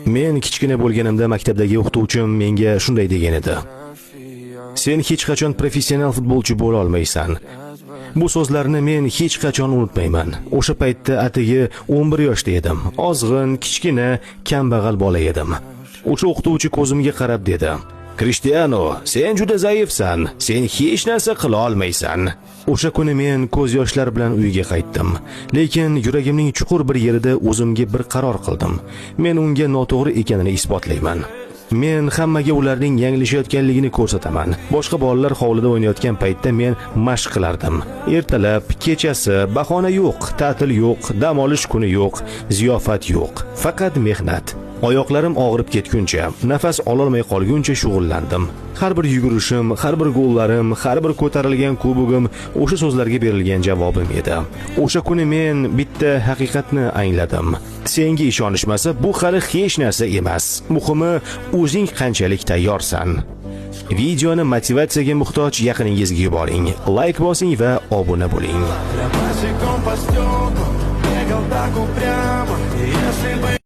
Men kichkina bo'lganimda maktabdagi o'qituvchim menga shunday degan edi: "Sen hech qachon professional futbolchi bo'la olmaysan." Bu so'zlarni men hech qachon unutmayman. O'sha paytda atigi 11 yoshda edim. Ozg'in, kichkina, kambag'al bola edim. O'sha o'qituvchi ko'zimga qarab dedi: "Krishtianu, sen juda zaifsan. Sen hech narsa qila olmaysan." O'sha kuni men ko'z yoshlar bilan uyga qaytdim. Lekin yuragimning chuqur bir yerida o'zimga bir qaror qildim. Men unga noto'g'ri ekanini isbotlayman. Men hammaga ularning yanglishayotganligini ko'rsataman. Boshqa bolalar hovlida o'ynayotgan paytda men mashq qilardim. Ertalab, kechasi, bahona yo'q, ta'til yo'q, dam olish kuni yo'q, ziyofat yo'q. Faqat mehnat. Oyoqlarim og'rib ketguncha, nafas ololmay qolguncha shug'ullandim. Har bir yugurishim, har bir gollarim, har bir ko'tarilgan kubogim o'sha so'zlarga berilgan javobim edi. O'sha kuni men bitta haqiqatni angladim. Senga ishonishmasa, bu hali hech narsa emas. Muhimi, o'zing qanchalik tayyorsan. Videoni motivatsiyaga muhtoj yaqiningizga yuboring. Layk bosing va obuna bo'ling. Я босиком по стеклам бегал так упрямо. И если бы